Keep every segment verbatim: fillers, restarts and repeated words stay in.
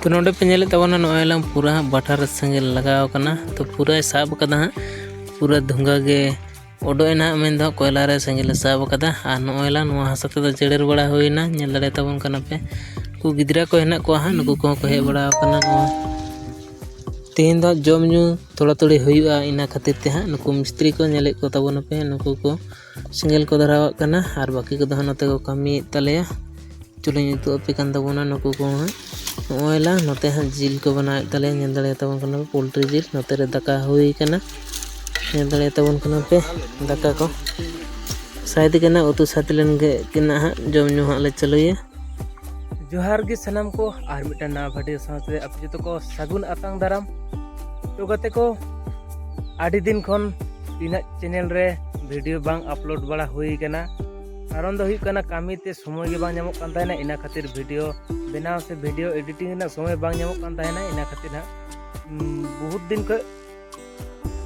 ᱛᱚ ᱱᱚᱰᱮ ᱯᱮ ᱧᱮᱞᱮᱫ ᱛᱟᱵᱚᱱᱟ, ᱱᱚᱜᱼᱚᱭ ᱞᱟᱝ ᱯᱩᱨᱟᱹ ᱦᱟᱸᱜ ᱵᱟᱴᱷᱟ ᱨᱮ ᱥᱮᱸᱜᱮᱞ ᱞᱟᱜᱟᱣ ᱟᱠᱟᱱᱟ᱾ ᱛᱚ ᱯᱩᱨᱟᱹᱭ ᱥᱟᱵ ᱟᱠᱟᱫᱟ ᱦᱟᱸᱜ, ᱯᱩᱨᱟᱹ ᱫᱷᱩᱸᱜᱟᱹ ᱜᱮ ᱚᱰᱚᱠ ᱮᱱᱟ ᱦᱟᱸᱜ, ᱢᱮᱱᱫᱚ ᱦᱟᱸᱜ ᱠᱚᱭᱞᱟ ᱨᱮ ᱥᱮᱸᱜᱮᱞ ᱮ ᱥᱟᱵ ᱟᱠᱟᱫᱟ᱾ ᱟᱨ ᱱᱚᱜᱼᱚᱭ ᱞᱟᱝ ᱱᱚᱣᱟ ᱦᱟᱥᱟ ᱛᱮᱫᱚ ᱡᱮᱨᱮᱲ ᱵᱟᱲᱟ ᱦᱩᱭᱱᱟ, ᱧᱮᱞ ᱫᱟᱲᱮᱭᱟᱛᱟᱵᱚᱱ ᱠᱟᱱᱟ ᱯᱮ᱾ ᱩᱱᱠᱩ ᱜᱤᱫᱽᱨᱟᱹ ᱠᱚ ᱦᱮᱱᱟᱜ ᱠᱚᱣᱟ ᱦᱟᱸᱜ, ᱱᱩᱠᱩ ᱠᱚᱦᱚᱸ ᱠᱚ ᱦᱮᱡ ᱵᱟᱲᱟ ᱟᱠᱟᱱᱟ᱾ ᱱᱚᱣᱟ ᱛᱮᱦᱮᱧ ᱫᱚ ᱦᱟᱸᱜ ᱡᱚᱢ ᱧᱩ ᱛᱷᱚᱲᱟ ᱛᱷᱚᱲᱤ ᱦᱩᱭᱩᱜᱼᱟ, ᱤᱱᱟᱹ ᱠᱷᱟᱹᱛᱤᱨ ᱛᱮ ᱦᱟᱸᱜ ᱱᱩᱠᱩ ᱢᱤᱥᱛᱨᱤ ᱠᱚ ᱧᱮᱞᱮᱫ ᱠᱚ ᱛᱟᱵᱚᱱᱟᱯᱮ, ᱱᱩᱠᱩ ᱠᱚ ᱥᱮᱸᱜᱮᱞ ᱠᱚ ᱫᱷᱚᱨᱟᱣᱟᱜ ᱠᱟᱱᱟ ᱟᱨ ᱵᱟᱹᱠᱤ ᱠᱚᱫᱚ ᱦᱟᱸᱜ ᱱᱚᱛᱮ ᱠᱚ ᱠᱟᱹᱢᱤᱭᱮᱫ ᱛᱟᱞᱮᱭᱟ᱾ ᱪᱚᱞᱚᱧ ᱩᱫᱩᱜ ᱟᱯᱮ ᱠᱟᱱ ᱛᱟᱵᱚᱱᱟ ᱱᱩᱠᱩ ᱠᱚᱦᱚᱸ᱾ ᱱᱚᱜᱼᱚᱭ ᱞᱟᱝ ᱱᱚᱛᱮ ᱦᱟᱸᱜ ᱡᱤᱞ ᱠᱚ ᱵᱮᱱᱟᱣᱮᱫ ᱛᱟᱞᱮᱭᱟ, ᱧᱮᱞ ᱫᱟᱲᱮᱭᱟᱛᱟᱵᱚᱱ ᱠᱟᱱᱟ ᱯᱮ ᱯᱳᱞᱴᱨᱤ ᱡᱤᱞ᱾ ᱱᱚᱛᱮ ᱨᱮ ᱫᱟᱠᱟ ᱦᱩᱭ ᱠᱟᱱᱟ, ᱧᱮᱞ ᱫᱟᱲᱮᱭᱟᱛᱟᱵᱚᱱ ᱠᱟᱱᱟ ᱯᱮ ᱫᱟᱠᱟ ᱠᱚ᱾ ᱥᱟᱭᱫᱤ ᱠᱟᱱᱟ ᱩᱛᱩ ᱥᱟᱭᱫᱤ ᱞᱮᱱ ᱜᱮ ᱠᱤᱱᱟ ᱦᱟᱸᱜ, ᱡᱚᱢ ᱧᱩ ᱦᱟᱸᱜ ᱞᱮ ᱪᱟᱹᱞᱩᱭᱟ᱾ ᱡᱚᱦᱟᱨ ᱜᱮ ᱥᱟᱱᱟᱢ ᱠᱚ, ᱟᱨ ᱢᱤᱫᱴᱟᱝ ᱱᱟᱣᱟ ᱵᱷᱤᱰᱤᱭᱳ ᱥᱟᱶᱛᱮ ᱟᱯᱮ ᱡᱚᱛᱚ ᱠᱚ ᱥᱟᱹᱜᱩᱱ ᱟᱛᱟᱝ ᱫᱟᱨᱟᱢ᱾ ᱛᱚ ᱜᱟᱛᱮ ᱠᱚ, ᱟᱹᱰᱤ ᱫᱤᱱ ᱠᱷᱚᱱ ᱤᱧᱟᱹᱜ ᱪᱮᱱᱮᱞ ᱨᱮ ᱵᱷᱤᱰᱤᱭᱳ ᱵᱟᱝ ᱟᱯᱞᱳᱰ ᱵᱟᱲᱟ ᱦᱩᱭ ᱠᱟᱱᱟ᱾ ᱠᱟᱨᱚᱱ ᱫᱚ ᱦᱩᱭᱩᱜ ᱠᱟᱱᱟ, ᱠᱟᱹᱢᱤ ᱛᱮ ᱥᱚᱢᱚᱭ ᱜᱮ ᱵᱟᱝ ᱧᱟᱢᱚᱜ ᱠᱟᱱ ᱛᱟᱦᱮᱱᱟ, ᱤᱱᱟᱹ ᱠᱷᱟᱹᱛᱤᱨ ᱵᱷᱤᱰᱤᱭᱳ ᱵᱮᱱᱟᱣ ᱥᱮ ᱵᱷᱤᱰᱤᱭᱳ ᱮᱰᱤᱴᱤᱝ ᱨᱮᱱᱟᱜ ᱥᱚᱢᱚᱭ ᱵᱟᱝ ᱧᱟᱢᱚᱜ ᱠᱟᱱ ᱛᱟᱦᱮᱱᱟ᱾ ᱤᱱᱟᱹ ᱠᱷᱟᱹᱛᱤᱨ ᱦᱟᱸᱜ, ᱩᱢ, ᱵᱚᱦᱩᱛ ᱫᱤᱱ ᱠᱷᱚᱱ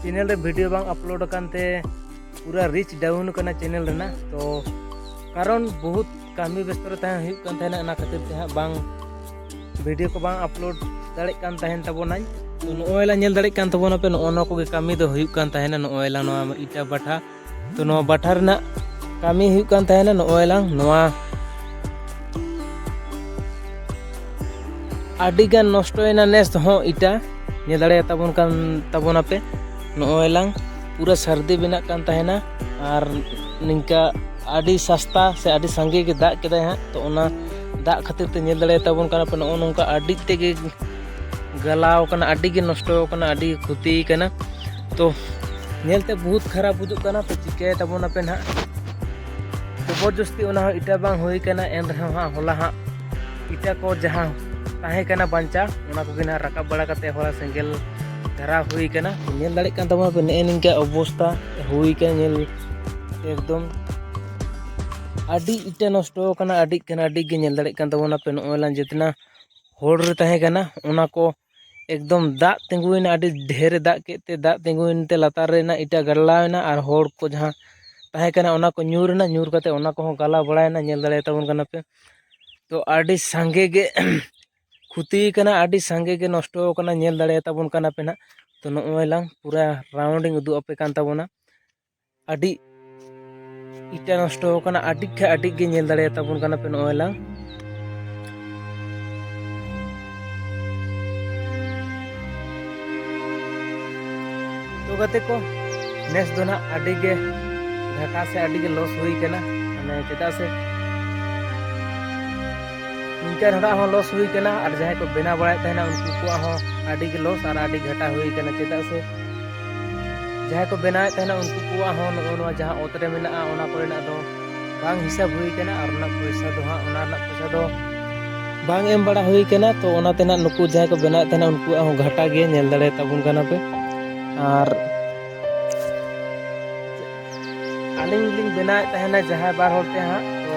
ᱪᱮᱱᱮᱞ ᱨᱮ ᱵᱷᱤᱰᱤᱭᱳ ᱵᱟᱝ ᱟᱯᱞᱳᱰ ᱟᱠᱟᱱ ᱛᱮ ᱯᱩᱨᱟᱹ ᱨᱤᱪ ᱰᱟᱣᱩᱱ ᱟᱠᱟᱱᱟ ᱪᱮᱱᱮᱞ ᱨᱮᱱᱟᱜ᱾ ᱛᱚ ᱠᱟᱨᱚᱱ ᱵᱚᱦᱩᱛ ᱠᱟᱹᱢᱤ ᱵᱮᱥᱛᱚ ᱨᱮ ᱛᱟᱦᱮᱸ ᱦᱩᱭᱩᱜ ᱠᱟᱱ ᱛᱟᱦᱮᱱᱟ, ᱚᱱᱟ ᱠᱷᱟᱹᱛᱤᱨ ᱛᱮ ᱦᱟᱸᱜ ᱵᱟᱝ ᱵᱷᱤᱰᱤᱭᱳ ᱠᱚ ᱵᱟᱝ ᱟᱯᱞᱳᱰ ᱫᱟᱲᱮᱭᱟᱜ ᱠᱟᱱ ᱛᱟᱦᱮᱱ ᱛᱟᱵᱚᱱᱟᱹᱧ᱾ ᱛᱚ ᱱᱚᱜᱼᱚᱭ ᱞᱟᱝ ᱧᱮᱞ ᱫᱟᱲᱮᱭᱟᱜ ᱠᱟᱱ ᱛᱟᱵᱚᱱᱟᱯᱮ, ᱱᱚᱜᱼᱚ ᱱᱚᱣᱟ ᱠᱚᱜᱮ ᱠᱟᱹᱢᱤ ᱫᱚ ᱦᱩᱭᱩᱜ ᱠᱟᱱ ᱛᱟᱦᱮᱱᱟ᱾ ᱱᱚᱜᱼᱚᱭ ᱞᱟᱝ ᱱᱚᱣᱟ ᱤᱴᱟ ᱵᱟᱴᱷᱟ, ᱛᱚ ᱱᱚᱣᱟ ᱵᱟᱴᱷᱟ ᱨᱮᱱᱟᱜ ᱠᱟᱹᱢᱤ ᱦᱩᱭᱩᱜ ᱠᱟᱱ ᱛᱟᱦᱮᱱᱟ᱾ ᱱᱚᱜᱼᱚᱭ ᱞᱟᱝ ᱱᱚᱣᱟ ᱟᱹᱰᱤ ᱜᱟᱱ ᱱᱚᱥᱴᱚᱭᱮᱱᱟ ᱱᱮᱥ ᱦᱚᱸ ᱤᱴᱟ, ᱧᱮᱞ ᱫᱟᱲᱮᱭᱟᱛᱟᱵᱚᱱ ᱠᱟᱱ ᱛᱟᱵᱚᱱᱟᱯᱮ᱾ ᱱᱚᱜᱼᱚᱭ ᱞᱟᱝ ᱯᱩᱨᱟᱹ ᱥᱟᱹᱨᱫᱤ ᱵᱮᱱᱟᱜ ᱠᱟᱱ ᱛᱟᱦᱮᱱᱟ, ᱟᱨ ᱱᱤᱝᱠᱟ ᱟᱹᱰᱤ ᱥᱟᱥᱛᱟ ᱥᱮ ᱟᱹᱰᱤ ᱥᱟᱸᱜᱮ ᱜᱮ ᱫᱟᱜ ᱠᱮᱫᱟᱭ ᱦᱟᱸᱜ᱾ ᱛᱚ ᱚᱱᱟ ᱫᱟᱜ ᱠᱷᱟᱹᱛᱤᱨ ᱛᱮ ᱧᱮᱞ ᱫᱟᱲᱮᱭᱟᱛᱟᱵᱚᱱ ᱠᱟᱱᱟ ᱯᱮ, ᱱᱚᱜᱼᱚ ᱱᱚᱝᱠᱟ ᱟᱹᱰᱤ ᱛᱮᱜᱮ ᱜᱟᱞᱟᱣ ᱠᱟᱱᱟ, ᱟᱹᱰᱤ ᱜᱮ ᱱᱚᱥᱴᱚ ᱠᱟᱱᱟ, ᱟᱹᱰᱤ ᱠᱷᱚᱛᱤ ᱠᱟᱱᱟ᱾ ᱛᱚ ᱧᱮᱞᱛᱮ ᱵᱚᱦᱩᱛ ᱠᱷᱟᱨᱟᱯ ᱵᱩᱡᱩᱜ ᱠᱟᱱᱟ᱾ ᱛᱚ ᱪᱤᱠᱟᱹᱭ ᱛᱟᱵᱚᱱᱟᱯᱮ ᱱᱟᱦᱟᱜ, ᱡᱚᱵᱚᱨᱡᱚᱥᱛᱤ ᱚᱱᱟ ᱦᱚᱸ ᱤᱴᱟ ᱵᱟᱝ ᱦᱩᱭ ᱠᱟᱱᱟ, ᱮᱱ ᱨᱮᱦᱚᱸ ᱦᱟᱸᱜ ᱦᱚᱞᱟ ᱦᱟᱸᱜ ᱤᱴᱟ ᱠᱚ ᱡᱟᱦᱟᱸ ᱛᱟᱦᱮᱸ ᱠᱟᱱᱟ ᱵᱟᱧᱪᱟᱣ, ᱚᱱᱟ ᱠᱚᱜᱮ ᱱᱟᱦᱟᱜ ᱨᱟᱠᱟᱵ ᱵᱟᱲᱟ ᱠᱟᱛᱮ ᱦᱚᱞᱟ ᱥᱮᱸᱜᱮᱞ ᱫᱷᱟᱨᱟ ᱦᱩᱭ ᱠᱟᱱᱟ᱾ ᱧᱮᱞ ᱫᱟᱲᱮᱭᱟᱜ ᱠᱟᱱ ᱛᱟᱵᱚᱱᱟ ᱯᱮ, ᱱᱮᱜᱼᱮ ᱱᱤᱝᱠᱟ ᱚᱵᱚᱥᱛᱟ ᱦᱩᱭ ᱠᱟᱱᱟ᱾ ᱧᱮᱞ ᱮᱠᱫᱚᱢ ᱟᱹᱰᱤ ᱤᱴᱟ ᱱᱚᱥᱴᱚ ᱠᱟᱱᱟ, ᱟᱹᱰᱤ ᱠᱟᱱᱟ, ᱟᱹᱰᱤ ᱜᱮ᱾ ᱧᱮᱞ ᱫᱟᱲᱮᱭᱟᱜ ᱠᱟᱱ ᱛᱟᱵᱚᱱᱟ ᱯᱮ, ᱱᱚᱜᱼᱚᱭ ᱞᱟᱝ ᱡᱮᱛᱱᱟ ᱦᱚᱲ ᱨᱮ ᱛᱟᱦᱮᱸ ᱠᱟᱱᱟ, ᱚᱱᱟ ᱠᱚ ᱮᱠᱫᱚᱢ ᱫᱟᱜ ᱛᱤᱸᱜᱩᱭᱮᱱᱟ, ᱟᱹᱰᱤ ᱰᱷᱮᱨᱮ ᱫᱟᱜ ᱠᱮᱫ ᱛᱮ ᱫᱟᱜ ᱛᱤᱸᱜᱩᱭᱮᱱ ᱛᱮ ᱞᱟᱛᱟᱨ ᱨᱮᱱᱟᱜ ᱤᱴᱟ ᱜᱟᱰᱞᱟᱣ ᱮᱱᱟ, ᱟᱨ ᱦᱚᱲ ᱠᱚ ᱡᱟᱦᱟᱸ ᱛᱟᱦᱮᱸ ᱠᱟᱱᱟ ᱚᱱᱟ ᱠᱚ ᱧᱩᱨ ᱮᱱᱟ, ᱧᱩᱨ ᱠᱟᱛᱮ ᱚᱱᱟ ᱠᱚᱦᱚᱸ ᱜᱟᱞᱟ ᱵᱟᱲᱟᱭᱮᱱᱟ᱾ ᱧᱮᱞ ᱫᱟᱲᱮᱭᱟᱛᱟᱵᱚᱱ ᱠᱟᱱᱟ ᱯᱮ, ᱛᱚ ᱟᱹᱰᱤ ᱥᱟᱸᱜᱮ ᱜᱮ ᱠᱷᱚᱛᱤ ᱠᱟᱱᱟ, ᱟᱹᱰᱤ ᱥᱟᱸᱜᱮ ᱜᱮ ᱱᱚᱥᱴᱚ ᱠᱟᱱᱟ, ᱧᱮᱞ ᱫᱟᱲᱮᱭᱟᱛᱟ ᱵᱚᱱ ᱠᱟᱱᱟ ᱯᱮ ᱱᱟᱦᱟᱜ᱾ ᱛᱚ ᱱᱚᱜᱼᱚᱭ ᱞᱟᱝ ᱯᱩᱨᱟᱹ ᱨᱟᱣᱩᱱᱰᱤᱝ ᱩᱫᱩᱜ ᱟᱯᱮ ᱠᱟᱱ ᱛᱟᱵᱚᱱᱟ᱾ ᱟᱹᱰᱤ ᱤᱴᱟ ᱱᱚᱥᱴᱚ ᱠᱟᱱᱟ, ᱟᱹᱰᱤ ᱠᱷᱟᱡ ᱟᱹᱰᱤ ᱜᱮ, ᱧᱮᱞ ᱫᱟᱲᱮᱭᱟᱛᱟ ᱵᱚᱱ ᱠᱟᱱᱟ ᱯᱮ ᱱᱚᱜᱼᱚᱭ ᱞᱟᱝ᱾ ᱛᱚ ᱜᱟᱛᱮ ᱠᱚ, ᱱᱮᱥ ᱫᱚ ᱱᱟᱦᱟᱜ ᱟᱹᱰᱤ ᱜᱮ ᱜᱷᱟᱴᱟ ᱥᱮ ᱟᱹᱰᱤ ᱜᱮ ᱞᱚᱥ ᱦᱩᱭ ᱠᱟᱱᱟ, ᱢᱟᱱᱮ ᱪᱮᱫᱟᱜ ᱥᱮ ᱱᱤᱝᱠᱟᱹ ᱱᱚᱰᱮ ᱦᱚᱸ ᱞᱚᱥ ᱦᱩᱭ ᱠᱟᱱᱟ, ᱟᱨ ᱡᱟᱦᱟᱸᱭ ᱠᱚ ᱵᱮᱱᱟᱣ ᱵᱟᱲᱟᱭᱮᱫ ᱛᱟᱦᱮᱱᱟ ᱩᱱᱠᱩ ᱠᱚᱣᱟᱜ ᱦᱚᱸ ᱟᱹᱰᱤ ᱜᱮ ᱞᱚᱥ ᱟᱨ ᱟᱹᱰᱤ ᱜᱷᱟᱴᱟ ᱦᱩᱭ ᱠᱟᱱᱟ᱾ ᱪᱮᱫᱟᱜ ᱥᱮ ᱡᱟᱦᱟᱸᱭ ᱠᱚ ᱵᱮᱱᱟᱣᱮᱫ ᱛᱟᱦᱮᱱᱟ ᱩᱱᱠᱩ ᱠᱚᱣᱟᱜ ᱦᱚᱸ ᱱᱚᱜᱼᱚ ᱱᱚᱣᱟ ᱡᱟᱦᱟᱸ ᱚᱛ ᱨᱮ ᱢᱮᱱᱟᱜᱼᱟ ᱚᱱᱟ ᱠᱚᱨᱮᱱᱟᱜ ᱫᱚ ᱵᱟᱝ ᱦᱤᱥᱟᱹᱵ ᱦᱩᱭ ᱠᱟᱱᱟ, ᱟᱨ ᱚᱱᱟ ᱯᱚᱭᱥᱟ ᱫᱚ ᱦᱟᱸᱜ, ᱚᱱᱟ ᱨᱮᱱᱟᱜ ᱯᱚᱭᱥᱟ ᱫᱚ ᱵᱟᱝ ᱮᱢ ᱵᱟᱲᱟ ᱦᱩᱭ ᱠᱟᱱᱟ᱾ ᱛᱚ ᱚᱱᱟᱛᱮ ᱱᱟᱜ ᱱᱩᱠᱩ ᱡᱟᱦᱟᱸᱭ ᱠᱚ ᱵᱮᱱᱟᱣᱮᱫ ᱛᱟᱦᱮᱱᱟ ᱩᱱᱠᱩᱣᱟᱜ ᱦᱚᱸ ᱜᱷᱟᱴᱟ ᱜᱮ, ᱧᱮᱞ ᱫᱟᱲᱮᱭᱟᱛᱟ ᱵᱚᱱ ᱠᱟᱱᱟ ᱯᱮ᱾ ᱟᱨ ᱟᱹᱞᱤᱧ ᱞᱤᱧ ᱵᱮᱱᱟᱣᱮᱫ ᱛᱟᱦᱮᱱᱟ ᱡᱟᱦᱟᱸᱭ ᱵᱟᱨ ᱦᱚᱲ ᱛᱮ ᱦᱟᱸᱜ, ᱛᱚ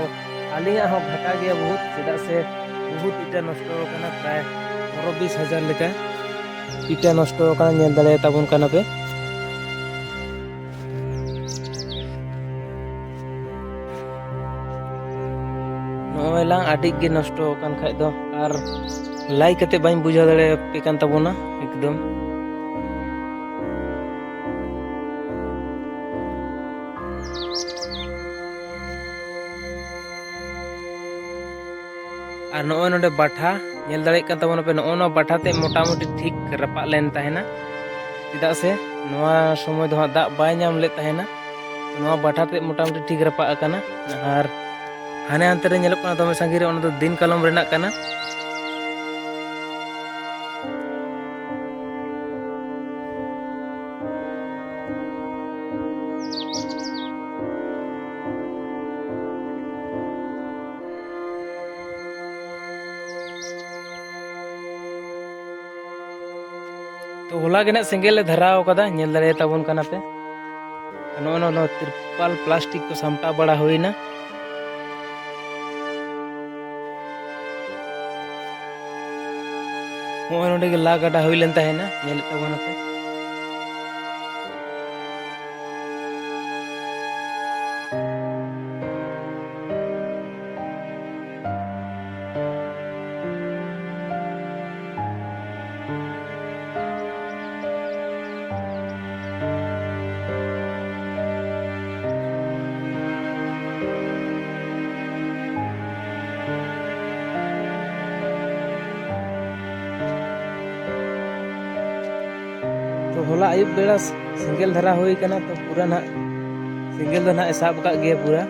ᱟᱹᱞᱤᱧᱟᱜ ᱦᱚᱸ ᱜᱷᱟᱴᱟ ᱜᱮᱭᱟ ᱵᱚᱦᱩᱛ, ᱪᱮᱫᱟᱜ ᱥᱮ ᱵᱚᱦᱩᱛ ᱤᱴᱟᱹ ᱱᱚᱥᱴᱚ ᱟᱠᱟᱱᱟ, ᱯᱨᱟᱭ ᱯᱚᱱᱨᱚ ᱵᱤᱥ ᱦᱟᱡᱟᱨ ᱞᱮᱠᱟ ᱤᱴᱟᱹ ᱱᱚᱥᱴᱚ ᱟᱠᱟᱱᱟ, ᱧᱮᱞ ᱫᱟᱲᱮᱭᱟᱛᱟ ᱵᱚᱱ ᱠᱟᱱᱟ ᱯᱮ᱾ ᱱᱚᱜᱼᱚᱭ ᱞᱟᱝ ᱟᱹᱰᱤ ᱜᱮ ᱱᱚᱥᱴᱚ ᱟᱠᱟᱱ ᱠᱷᱟᱡ ᱫᱚ, ᱟᱨ ᱞᱟᱹᱭ ᱠᱟᱛᱮ ᱵᱟᱹᱧ ᱵᱩᱡᱷᱟᱹᱣ ᱫᱟᱲᱮᱭᱟᱯᱮ ᱠᱟᱱ ᱛᱟᱵᱚᱱᱟ ᱮᱠᱫᱚᱢ᱾ ᱟᱨ ᱱᱚᱜᱼᱚᱭ ᱱᱚᱰᱮ ᱵᱟᱴᱷᱟ ᱧᱮᱞ ᱫᱟᱲᱮᱭᱟᱜ ᱠᱟᱱ ᱛᱟᱵᱚᱱᱟᱯᱮ, ᱱᱚᱜᱼᱚ ᱱᱚᱣᱟ ᱵᱟᱴᱷᱟ ᱛᱮ ᱢᱚᱴᱟᱢᱩᱴᱤ ᱴᱷᱤᱠ ᱨᱟᱯᱟᱜ ᱞᱮᱱ ᱛᱟᱦᱮᱱᱟ, ᱪᱮᱫᱟᱜ ᱥᱮ ᱱᱚᱣᱟ ᱥᱚᱢᱚᱭ ᱫᱚ ᱦᱟᱸᱜ ᱫᱟᱜ ᱵᱟᱭ ᱧᱟᱢ ᱞᱮᱫ ᱛᱟᱦᱮᱱᱟ᱾ ᱱᱚᱣᱟ ᱵᱟᱴᱷᱟ ᱛᱮ ᱢᱚᱴᱟᱢᱩᱴᱤ ᱴᱷᱤᱠ ᱨᱟᱯᱟᱜ ᱟᱠᱟᱱᱟ᱾ ᱟᱨ ᱦᱟᱱᱮ ᱦᱟᱱᱛᱮ ᱨᱮ ᱧᱮᱞᱚᱜ ᱠᱟᱱᱟ ᱫᱚᱢᱮ ᱥᱟᱺᱜᱤᱧ ᱨᱮ, ᱚᱱᱟ ᱫᱚ ᱫᱤᱱ ᱠᱟᱞᱚᱢ ᱨᱮᱱᱟᱜ ᱠᱟᱱᱟ᱾ ᱛᱚ ᱦᱚᱞᱟ ᱜᱮ ᱱᱟᱜ ᱥᱮᱸᱜᱮᱞ ᱞᱮ ᱫᱷᱚᱨᱟᱣ ᱠᱟᱫᱟ, ᱧᱮᱞ ᱫᱟᱲᱮᱭᱟᱛᱟ ᱵᱚᱱ ᱠᱟᱱᱟ ᱯᱮ᱾ ᱱᱚᱜᱼᱚ ᱱᱚᱣᱟ ᱛᱤᱨᱯᱟᱞ ᱯᱞᱟᱥᱴᱤᱠ ᱠᱚ ᱥᱟᱢᱴᱟᱣ ᱵᱟᱲᱟ ᱦᱩᱭᱱᱟ᱾ ᱱᱚᱜᱼᱚᱭ ᱱᱚᱰᱮ ᱜᱮ ᱞᱟ ᱜᱟᱰᱟ ᱦᱩᱭ ᱞᱮᱱ ᱛᱟᱦᱮᱱᱟ, ᱧᱮᱞᱮᱫ ᱛᱟᱵᱚᱱᱟᱯᱮ᱾ ᱦᱚᱞᱟ ᱟᱹᱭᱩᱵ ᱵᱮᱲᱟ ᱥᱮᱸᱜᱮᱞ ᱫᱷᱟᱨᱟ ᱦᱩᱭ ᱠᱟᱱᱟ, ᱛᱚ ᱯᱩᱨᱟᱹ ᱱᱟᱦᱟᱜ ᱥᱮᱸᱜᱮᱞ ᱫᱚ ᱱᱟᱦᱟᱜ ᱮ ᱥᱟᱵ ᱟᱠᱟᱫ ᱜᱮᱭᱟ ᱯᱩᱨᱟᱹ᱾